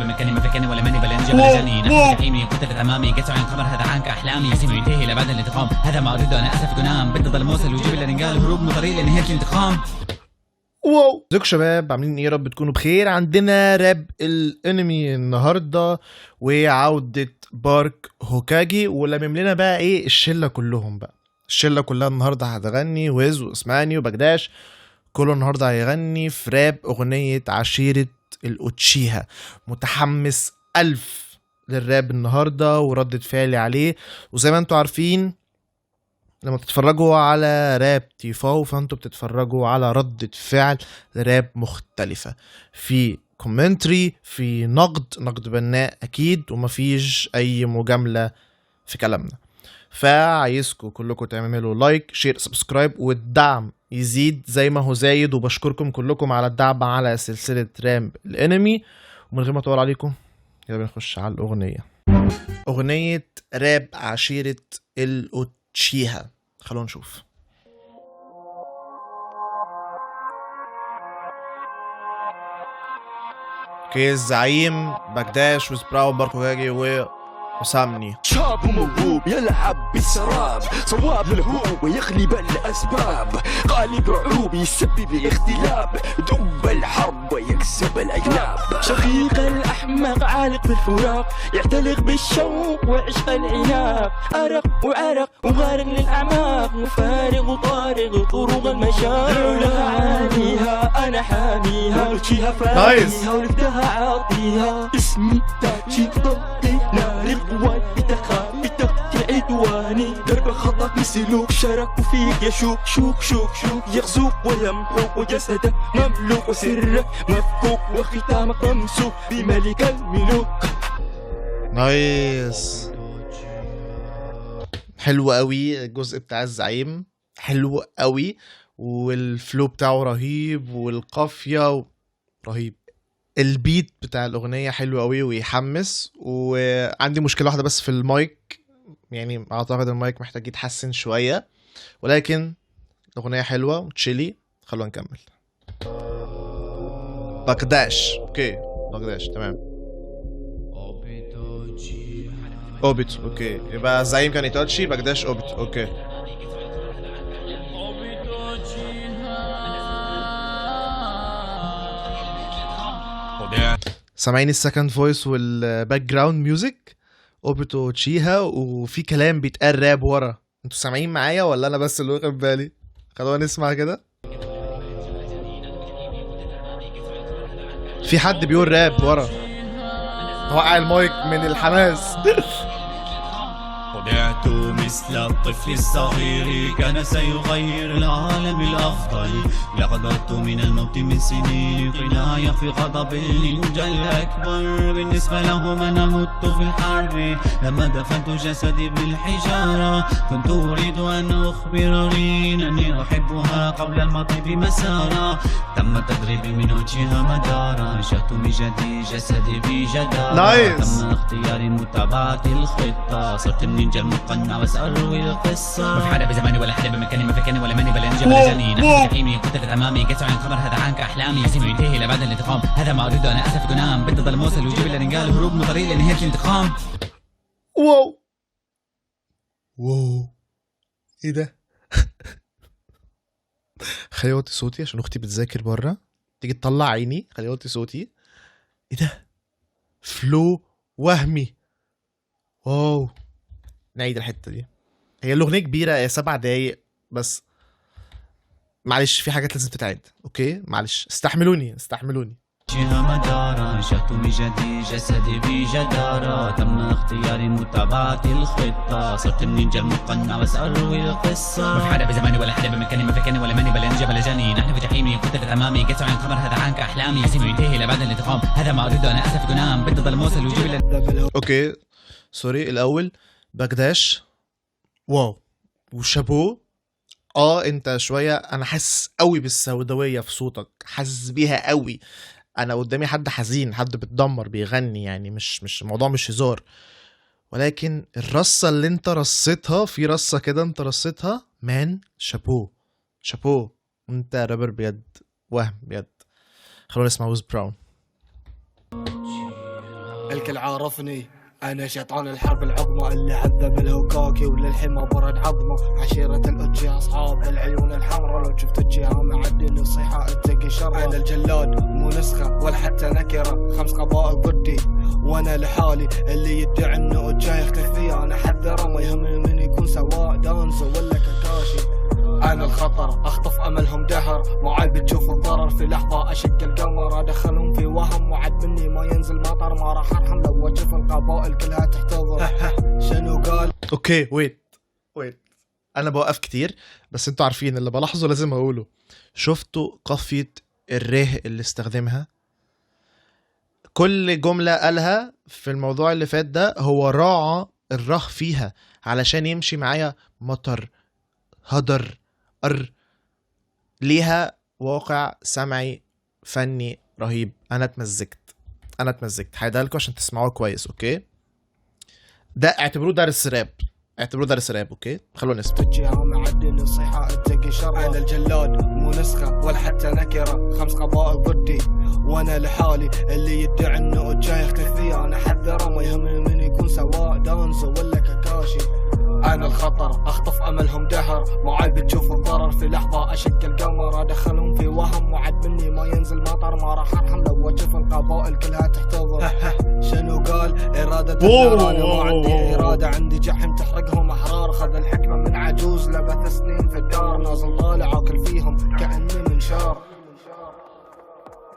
بمكاني ما فكاني ولا ماني بلا نجا بلا جاني. نحن جحيمي قتلت امامي قسوا عن القمر هذا عنك احلامي. اسمي ينتهي لبعد الانتقام، هذا ما اريده انا اسف جنام. بدي الموصل وجيب اللي هروب من طريق لنهاية الانتقام. wow، ازيكم شباب؟ عاملين ايه؟ يا رب تكونوا بخير. عندنا راب الانمي النهارده وعودة بارك هوكاجي، ولمم لنا بقى ايه الشلة كلهم بقى. الشلة كلها النهارده هتغني، ويز واسماني وبجداش كله النهارده هيغني في راب اغنية عشيره الاوتشيها. متحمس الف للراب النهارده وردة فعلي عليه. وزي ما انتوا عارفين لما بتتفرجوا على راب تيفاو فانتوا بتتفرجوا على ردة فعل لراب مختلفة، في commentary، في نقد بناء اكيد، ومفيش اي مجاملة في كلامنا. فعايزكم كلكم تعملوا like، share، subscribe، والدعم يزيد زي ما هو زايد. وبشكركم كلكم على الدعم على سلسلة راب الانمي. ومن غير ما اطول عليكم يلا بنخش على الاغنية، اغنية راب عشيرة الاوتشيها. خلونا نشوف. okay، الزعيم بجداش وسبراو باركوجاجي وسامني. شاب وموهوب يلعب بالسراب، صواب الهوب ويغلب الأسباب، قالب رعوب يسبب اختلاب، دب الحرب ويكسب الأجناب، شقيق الأحمق عالق بالفراق، يعتلق بالشوق وعشق العناق، أرق وعرق وغارق للأعماق، مفارق وطارق طرق المشاق، لولا عانيها أنا حاميها، وجهها فانيها ولفتها عاطيها، اسمي تاجي ضدي نار قوات بتخاف عدواني، درب خطك مثلوك شرك وفيك يشوك شوك شوك شوك، يغزوك ويمحوك وجسدك مملوك وسرك مفكوك وختامك ممسوك بملك الملوك. nice، حلو قوي الجزء بتاع الزعيم، حلو قوي، وال flow بتاعه رهيب، والقافية رهيب، ال beat بتاع الأغنية حلو قوي ويحمس. وعندي مشكلة واحدة بس في المايك، يعني أعتقد المايك محتاج يتحسن شوية، ولكن الأغنية حلوة وتشيلي. خلونا نكمل. بقداش، okay بقداش، تمام. أوبيتو، okay، يبقى الزعيم كان ايتاتشي، بقداش أوبيتو، okay. سامعين ال second voice وال background music، اوبيتو اوتشيها، وفي كلام بيتقال راب ورا. انتوا سامعين معايا ولا انا بس اللي واخد بالي؟ خلونا نسمع كده. في حد بيقول راب ورا، وقع المايك من الحماس. خدعت مثل الطفل الصغير كان سيغير العالم الأفضل، لقد عدت من الموت من سنين، قناية في غضب النينجا الأكبر، بالنسبة لهم أنا مت في الحرب لما دفنت جسدي بالحجارة، كنت أريد أن أخبر رين أني أحبها قبل الماضي بمسارة، تم تدريبي من أوتشيها مدارا، أنشأت من جديد جسدي بجدارة، تم اختياري متابعة الخطة، صرت النينجا المقنع وسأروي القصة. ما في حدا بزماني ولا حدا بمكاني، ما فكاني ولا ماني بلا نجا بلا جاني، نحن جحيمي قتلت امامي قسوا عن القمر هذا عنك احلامي، اسمي ينتهي لبعد الانتقام، هذا ما اريده انا اسف جنام، بدي ضل موصل وجيب اللي هروب من طريق لنهاية الانتقام. wow wow، ايه ده؟ خليني اوطي صوتي عشان اختي بتذاكر بره، تيجي تطلع عيني. خليني اوطي صوتي. ايه ده؟ flow وهمي. wow، نعيد الحتة دي. هي الأغنية كبيرة، هي 7 دقايق بس، معلش في حاجات لازم تتعاد. okay معلش، استحملوني استحملوني. مدارا أنشأت من جديد جسدي بجدارة، تم اختياري متابعة الخطة، صرت النينجا المقنع وسأروي القصة. ما في حدا بزماني ولا حدا بمكاني، ما فكاني ولا ماني بلا نجا بلا جاني، نحن في جحيمي قتلت أمامي قسوا عن القمر هذا عنك أحلامي، اسمي ينتهي لبعد الانتقام، هذا ما أريده أنا أسف جنام، بدي ضل موصل وجيب. okay sorry، الأول بجداش، wow وشابوه. انت شوية انا حاسس قوي بالسوداويه في صوتك، حاسس بيها قوي. انا قدامي حد حزين، حد بتدمر بيغني، يعني مش الموضوع مش هزار، ولكن الرصه اللي انت رصيتها، في رصه كده انت رصيتها، man شابوه شابوه، انت رابر بجد، وهم بجد. خلونا نسمع ويز براون. الكل عارفني انا شيطان الحرب العظمى اللي عذب الهوكاكي وللحين ما برد عظمه. عشيرة الأوتشي اصحاب العيون الحمراء، لو شفت أوتشيها معدي نصيحة اتقي شره. انا الجلاد مو نسخة ولا حتى نكرة، 5 قبائل ضدي وانا لحالي. اللي يدعي انه أوتشي يختفي انا حذره، ما يهمني من يكون سواء دانزو ولا كاكاشي. انا الخطر اخطف املهم دهر، معاي بتشوف الضرر في لحظة اشق القمر. ادخلهم في وهم وعد مني ما ينزل مطر، ما راح ارحم لو اشوف القبائل كلها تحتضر. شنو قال؟ okay wait wait، انا بوقف كتير بس انتوا عارفين اللي بلاحظه لازم اقوله. شفتوا قافية الره اللي استخدمها؟ كل جملة قالها في الموضوع اللي فات ده هو راعى الره فيها علشان يمشي معايا مطر هدر ار، ليها واقع سمعي فني رهيب. انا اتمزجت، انا اتمزجت. هعيدها لكم عشان تسمعوه كويس. okay ده اعتبروه درس راب، اعتبروه درس راب. okay خلونا نسمع. تجيها معدي نصيحة اتقي شر. انا الجلاد مو نسخة ولا حتى نكرة، 5 قبائل ضدي وانا لحالي. اللي يدعي انه أوتشي يختفي انا حذره، ما يهمني من يكون سواء دانزو ولا كاكاشي. انا الخطر اخطف املهم دهر، معاي بتشوف الضرر في لحظة اشق القمر. ادخلهم في وهم وعد مني ما ينزل مطر، ما راح ارحم لو اشوف القبائل كلها تحتضر. شنو قال؟ إرادة النار، أنا ما عندي إرادة، عندي جحيم تحرقهم أحرار. خذ الحكمة من عجوز لبث سنين في الدار، نازل طالع آكل فيهم كأني منشار.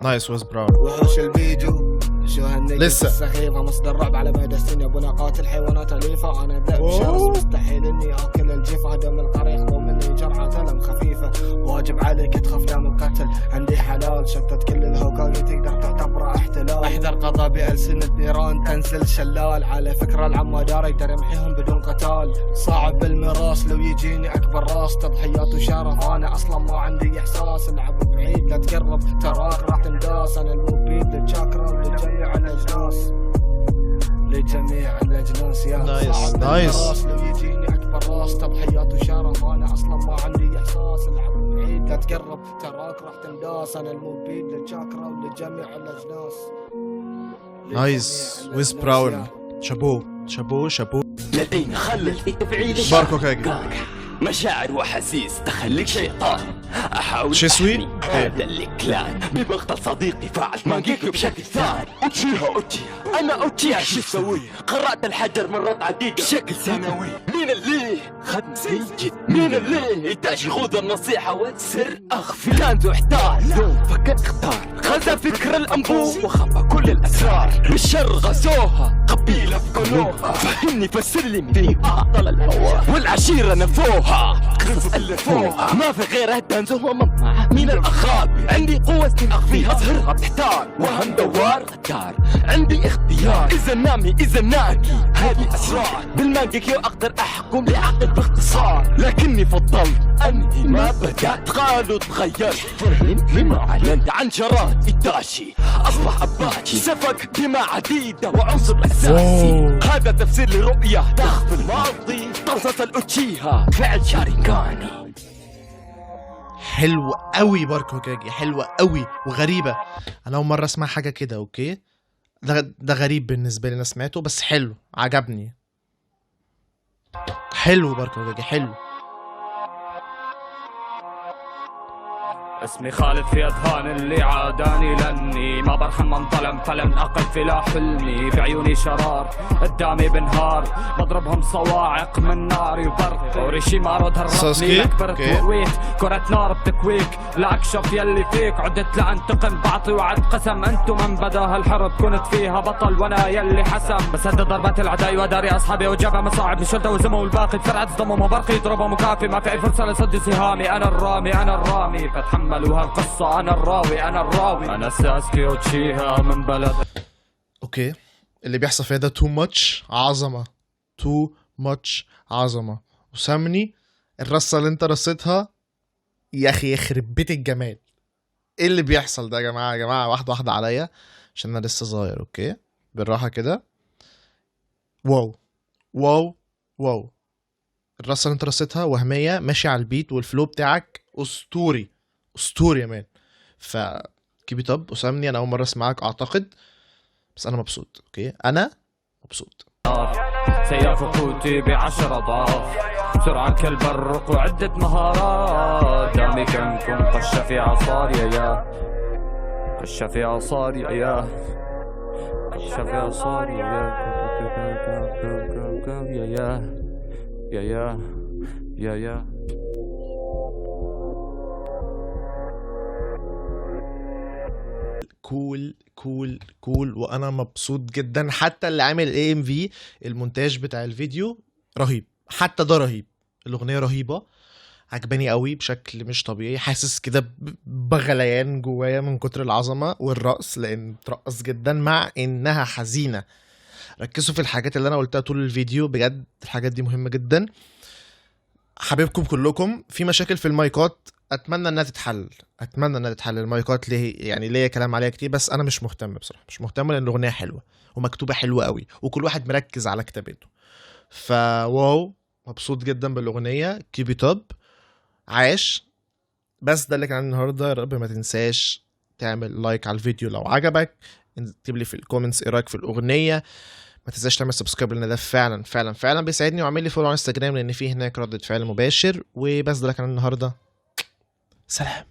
nice ويز براون. وحوش البيجو شو هالنقطة لسه. السخيفة، مصدر رعب على مدى السنين. يا ابونا قاتل حيوانات أليفة، أنا ذئب شرس مستحيل إني آكل الجيفة. دم القرية ياخذوا مني جرعة ألم خفيفة، واجب عليك تخاف دام القتل عندي حلال. شتت كل الهوكاجي تقدر تعتبره احتلال. احذر قضاء بألسنة نيران تنزل شلال. على فكرة العم دار يقدر يمحيهم بدون قتال. صعب المراس لو يجيني أكبر راس، تضحيات وشرف أنا أصلا ما عندي إحساس. العب بعيد لا تقرب تراك راح تنداس. أنا المبيد للشاكرا ولجميع الأجناس، لجميع الأجناس يا nice، صعب nice. المراس لو يجيني أكبر راس، تضحيات وشرف أنا أصلا ما عندي إحساس. العب بعيد لا تقرب تراك راح تنداس. أنا المبيد للشاكرا ولجميع الأجناس. nice ويز براون. chapeau chapeau chapeau. لدينا خلل في تفعيل بارك هوكاجي. مشاعر واحاسيس تخليك شيطان. احاول شسوي؟ أحمي هذا ال clan بمقتل صديقي، فعلت مانجيكو بشكل ثاني. اوتشيها اوتشيها انا اوتشيها شو اسوي؟ قرأت الحجر مرات عديدة بشكل سنوي. مين اللي خدني الجد؟ مين اللي يتاجي خذ النصيحة والسر اخفي؟ دانزو احتار لو فكر اختار، غزا فكر الانبوب وخفى كل الاسرار. بالشر غزوها قبيلة في كونوها. فهمني فسر لي مين اعطل الهوى والعشيرة نفوها، قصص الفوها ما في غيره دانزو ومن معه. من الاخابي عندي قوة اخفيها، اظهرها بتحتار وهم دوار غدار. عندي اختيار اذا نامي اذا ناكي، هذه اسرار بالمانجيكيو اقدر احكم لعقل باختصار. لكني فضلت انهي ما بدات، قالوا تغيرت فرهن مما اعلنت عن شرارة ايتاشي. اصبح اباتشي سفك دماء عديدة وعنصر اساسي. هذا تفسير لرؤية تخفي الماضي. طرزة الاوتشيها فعل شارينغاني. حلو قوي بارك هوكاجي، حلوة قوي وغريبة. انا اول مرة اسمع حاجة كده. okay ده غريب بالنسبة لي، انا سمعته بس حلو عجبني. حلو بارك هوكاجي حلو. اسمي خالد في اذهان اللي عاداني، لاني ما برحم من ظلم فلن اقف الى حلمي. بعيوني شرار قدامي بنهار، بضربهم صواعق من ناري وبرق. اوريشيما رد هربني ساسكي؟ لكبرت okay. وقويت كرة نار بتكويك، لا اكشف يلي فيك عدت لانتقم. بعطي وعد قسم انتم من بدا هالحرب، كنت فيها بطل وانا يلي حسم. بس هدى ضربات العداي وداري اصحابي وجابها مصاعب مش وزموا والباقي بسرعة صدمهم وبرقي يضربهم وكافي. ما في اي فرصة لصد سهامي، انا الرامي انا الرامي فتحملوا هالقصة. انا الراوي انا الراوي انا ساسكي اوتشيها من بلد. okay اللي بيحصل فيها ده too much عظمة، too much عظمة. وسامني الرصة اللي انت رصيتها يا اخي يخرب بيت الجمال. ايه اللي بيحصل ده يا جماعة؟ يا جماعة واحدة واحدة عليا عشان انا لسه صغير. okay بالراحة كده. wow wow wow، الرصة اللي انت رصيتها وهمية، ماشي على ال beat وال flow بتاعك اسطوري اسطوري يا man. ف keep it up. وسامني انا اول مرة اسمعك اعتقد، بس انا مبسوط. okay، انا مبسوط. سياف قوتي بعشر أضعاف، سرعة كالبرق وعدة مهارات. دامي كنكم قشة في عصاري يا، قشة في عصاري يا، قشة في عصاري يا، يا يا يا يا يا. cool cool cool، وانا مبسوط جدا. حتى اللي عامل AMV المونتاج بتاع الفيديو رهيب، حتى ده رهيب. الاغنية رهيبة، عجباني قوي بشكل مش طبيعي. حاسس كده بغليان جوايا من كتر العظمة والرقص، لان بترقص جدا مع انها حزينة. ركزوا في الحاجات اللي انا قلتها طول الفيديو، بجد الحاجات دي مهمة جدا. حبيبكم كلكم. في مشاكل في المايكات، اتمنى انها تتحل، اتمنى انها تتحل. المايكات ليه يعني ليا كلام عليها كتير، بس انا مش مهتم بصراحة، مش مهتم، لان الاغنية حلوة ومكتوبه حلوة قوي، وكل واحد مركز على كتابته. ف wow، مبسوط جدا بالاغنيه. keep it up، عاش. بس ده اللي كان عندي النهارده. يا رب ما تنساش تعمل like على الفيديو لو عجبك، اكتب لي في ال comments ايه رايك في الاغنية. ما تنساش تعمل subscribe لان ده فعلا فعلا فعلا بيساعدني، واعمل لي follow على انستجرام لان في هناك ردة فعل مباشر. وبس ده اللي كان عندي النهارده. سلام.